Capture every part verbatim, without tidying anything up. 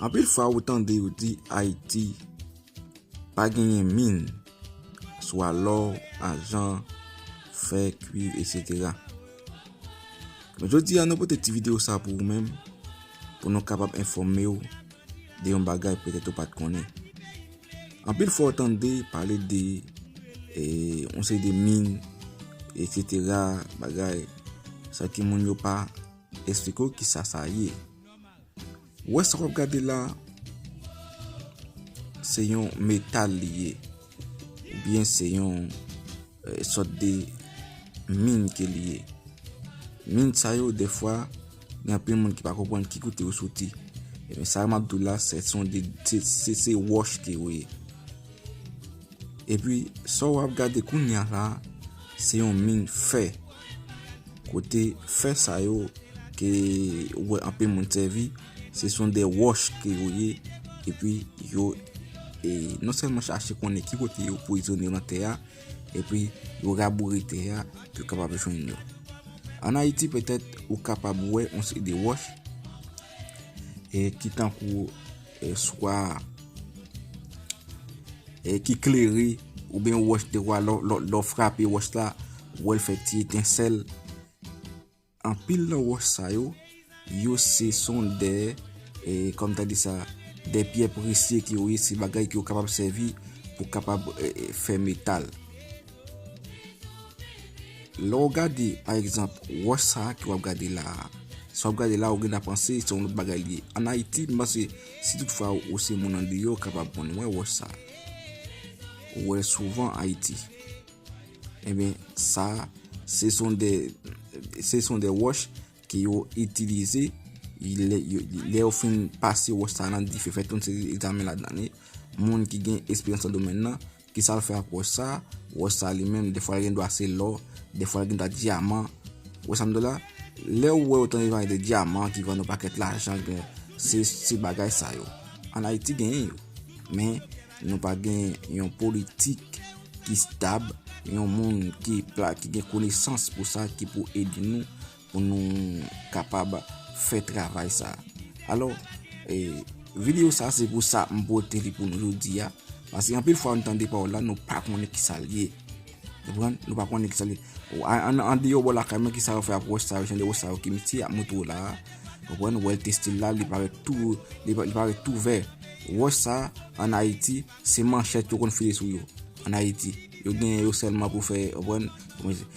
Anpil fwa ou tande yo di Ayiti pa genyen min, swa lò, ajan, fè, kwiv, etsetera. Men jodi a, nou pote ti videyo sa pou ou menm, pou nou kapab enfòme w de yon bagay petèt ou pa t konnen. Anpil fwa ou tande pale de, e, yon seri de min, etsetera, bagay, san ke moun yo pa eksplike w kisa sa ye. Wòch sa w ap gade la, se yon metal li ye, oubyen se yon, e, sòt de min ke li ye. Min sa yo, dèfwa, gen anpil moun ki pa konprann ki kote yo soti. Ebyen, sa m ap di w la, se, se, se, se wòch ke yo ye. Epi, sa w ap gade kounye a la, se yon min fè. Kote fè sa yo ke ou wè anpil moun sèvi, se sont des roches ke yo ye, epi yo, e, non sèlman chache konnen ki kote yo pozisyonnen yo nan tè a, epi yo raboure tè a pou yo kapab jwenn yo. Ann Ayiti, petèt, ou kapab wè yon seri de wòch, e, ki tankou, e, swa, e, ki klere, oubyen wòch de wa, lè, lè, lè w frape wòch la, ou wè l fè ti etensèl. Anpil nan wòch sa yo, yo se sont des, e, kòm ta di sa, des pierres précieuses ke yo ye, se bagay ke yo kapab sèvi pou kapab, e, e, fè metal. Lè w gade, pa egzanp, wòch sa a ke w ap gade la a, sa w ap gade la a, ou gen dwa panse se yon lòt bagay li ye. Ann Ayiti, m panse, si toutfwa ou se moun andeyò, ou kapab konn wè wòch sa a. Ou wè l souvan Ayiti. Ebyen, sa, se sont des, se sont des roches ke yo itilize, lè yo, lè yo fin pase wòch sa nan dife, fè tout seri egzamen ladan li. Moun ki gen esperyans nan domèn nan, kisa l fè ak wòch sa? Wòch sa li menm, dèfwa l gen dwa se lò, dèfwa l gen dwa dyaman. Ou wè sa m di w la? Lè ou wè yo tande pale de dyaman ki vann yon pakèt lajan, gen, se, se bagay sa yo. Ann Ayiti genyen yo. Men, nou pa gen yon politik ki stab, yon moun ki pla-, ki gen konesans pou sa, ki pou ede nou, pou nou kapab fè travay sa. Alò, e, videyo sa se pou sa m pote li pou nou jodi a. Paske anpil fwa nou tande pawòl la, nou pa konnen kisa l ye. Konprann? Nou pa konnen kisa l ye. An, an, andeyò bò lakay mwen, kisa yo fè ak wòch sa yo, jan de wòch sa yo ke misye ap montre w la a. Konprann? Ou wè l te stil la, li parèt tou, li pa-, li parèt tou vè. Wòch sa, ann Ayiti, se manchèt yo konn file sou yo. Ann Ayiti, yo genyen yo sèlman pou fè, konprann? Kòman di?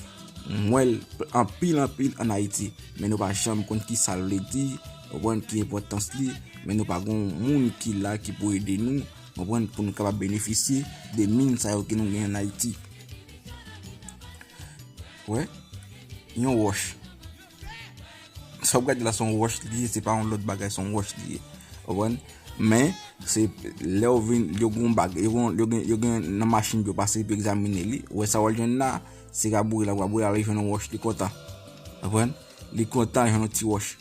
M wè l anpil, anpil ann Ayiti, men nou pa janm konn kisa l vle di, konprann, ki enpòtans li, men nou pa gen yon moun ki la ki pou ede nou, konprann, pou nou kapab benefisye de min sa yo ke nou genyen ann Ayiti. Wè, yon wòch. Sa w ap gade la, se yon wòch li ye, se pa yon lòt bagay, se yon wòch li ye. Konprann? Men, se lè w vin, yo gen yon bag, yo gen, yo gen, yo gen nan machin yo pase pou egzamine li. Ou wè sa w al jwenn la, se raboure la, raboure la, li jwenn yon wòch, li kontan. Konprann? Li kontan, li jwenn yon ti wòch.